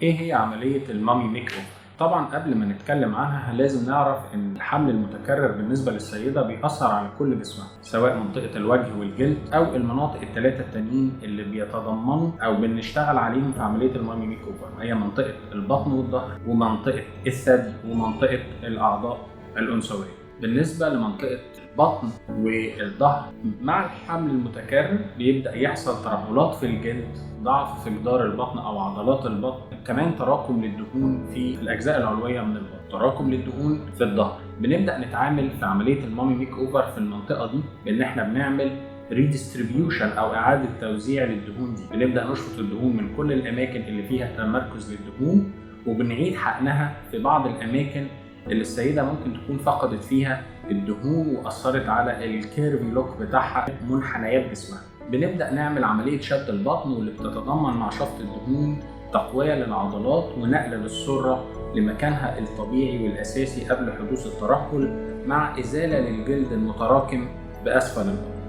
ايه هي عملية ال mommy makeover؟ طبعا قبل ما نتكلم عنها لازم نعرف ان الحمل المتكرر بالنسبة للسيدة بيأثر على كل جسمها، سواء منطقة الوجه والجلد او المناطق الثلاثة التانيين اللي بيتضمنوا او بنشتغل عليهم في عملية ال mommy makeover، هي منطقة البطن والظهر ومنطقة الثدي ومنطقة الاعضاء الانثوية. بالنسبة لمنطقه البطن والظهر، مع الحمل المتكرر بيبدأ يحصل ترهلات في الجلد، ضعف في جدار البطن أو عضلات البطن، كمان تراكم للدهون في الأجزاء العلوية من البطن، تراكم للدهون في الظهر. بنبدأ نتعامل في عملية ال mommy makeover في المنطقة دي بإن احنا بنعمل redistribution أو إعادة توزيع للدهون دي. بنبدأ نشفط الدهون من كل الأماكن اللي فيها تمركز للدهون، وبنعيد حقنها في بعض الأماكن اللي السيدة ممكن تكون فقدت فيها الدهون وأثرت على ال curvy look بتاعها، منحنيات جسمها. بنبدأ نعمل عملية شد البطن واللي بتتضمن مع شفط الدهون تقوية للعضلات ونقل للسرة لمكانها الطبيعي والأساسي قبل حدوث الترهل، مع إزالة للجلد المتراكم بأسفل البطن.